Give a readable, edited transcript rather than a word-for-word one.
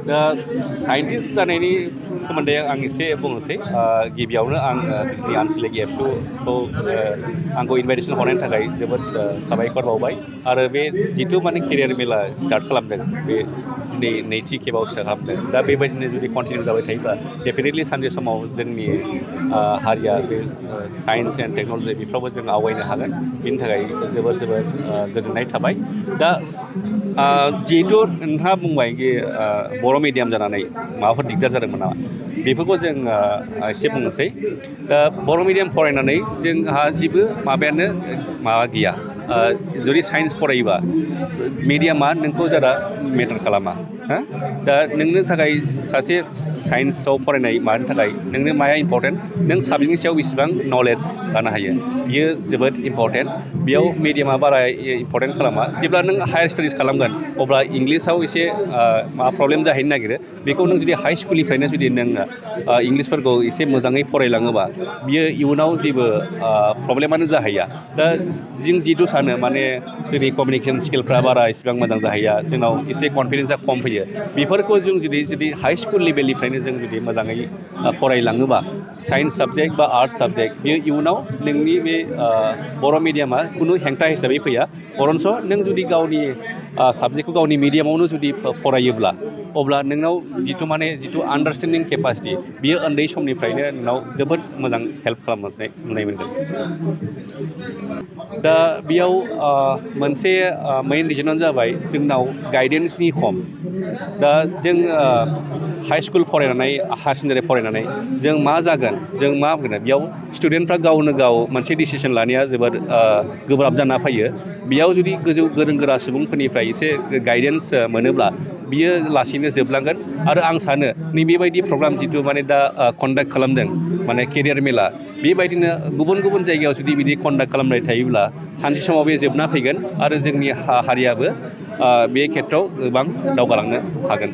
दा साइन्टिस्ट जानायनि सोमोन्दै आं एसे बुंनोसै गिबियावनो आं बिजनि आनसलिक एबसुखौ आंखौ इनभाइटेसन हरनायनि थाखाय जोबोद साबायखर बावबाय आरो बे जिथु माने केरियार मेला स्टार्ट खालामदों बे दिनै नैथि खेबाव स्टार्ट खालामदों दा बेबायदिनो जुदि कन्टिनिउ जाबाय थायोब्ला डेफिनेटलि सानसे समाव जोंनि हारिया बे साइन्स एन्ड टेक्न'लजि बेफ्रावबो जों आवगायनो हागोन बेनि थाखाय जोबोर जोबोर गोजोननाय थाबाय दा जिहेथु नोंथाङा बुंबाय कि बर' मिडियाम जानानै माबाफोर दिगदार जादोंमोन नामा बेफोरखौ जों एसे बुंनोसै दा बर' मिडियाम फरायनानै जोंहा जेबो माबायानो माबा गैया जुदि साइन्स फरायोबा मिडियामा नोंखौ जारा मेटार खालामा दा नोंनो थाखाय सासे साइन्सआव फरायनाय मानि थाखाय नोंनो माया इम्परटेन्ट नों साबजेक्टनि सायाव बेसेबां नलेज लानो हायो बियो जोबोद इम्परटेन्ट बेयाव मिडियामा बारा इम्परटेन्ट खालामा जेब्ला नों हायार स्टाडिस खालामगोन अब्ला इंलिसाव एसे माबा प्रब्लेम जाहैनो नागिरो बेखौ नों जुदि हाइ स्कुलनिफ्रायनो जुदि नों इंलिसफोरखौ एसे मोजाङै फरायलाङोबा बियो इयुनाव जेबो प्रब्लेमानो जाहैया दा जों जिथु सानो माने जोंनि कमिउनिकेसन स्किलफ्रा बारा इसेबां मोजां जाहैया जोंनाव एसे कनफिडेन्सा खम फैयो बेफोरखौ जों जुदि हाइ स्कुल लेभेलनिफ्रायनो जों जुदि मोजाङै फरायलाङोबा साइन्स साबजेक्ट बा आर्ट्स साबजेक्ट बेयो इयुनाव नोंनि बे बर' मिडियामा खुनु हेंथा हिसाबै फैया बरन्स नों जुदि गावनि साबजेक्टखौ गावनि मिडियामावनो जुदि फरायोब्ला अब्ला नोंनाव जिथु आन्डारस्टेन्डिं केपासिटि बियो उन्दै समनिफ्रायनो नोंनाव जोबोद मोजां हेल्प खालामनाय नुनाय मोनगोन दा बेयाव मोनसे मेइन रिजनानो जाबाय जोंनाव गाइडेन्सनि खम दा जों हाइ स्कुल फरायनानै हायार सेकेन्डारि फरायनानै जों मा जागोन जों मा बुंगोन बेयाव स्टुडेन्टफ्रा गावनो गाव मोनसे डिसिसन लानाया जोबोद गोब्राब जाना फैयो बेयाव जुदि गोजौ गोरों गोरा सुबुंफोरनिफ्राय एसे गाइडेन्स मोनोब्ला बियो लासैनो जोबलांगोन आरो आं सानो नैबेबायदि प्रग्राम जिथु माने दा कन्डाक्ट खालामदों माने केरियार मेला बेबायदिनो गुबुन गुबुन जायगायाव जुदि बिदि कन्डाक्ट खालामनाय थायोब्ला सानसे समाव बे जोबना फैगोन आरो जोंनि हारियाबो बे खेत्रआव गोबां दावगालांनो हागोन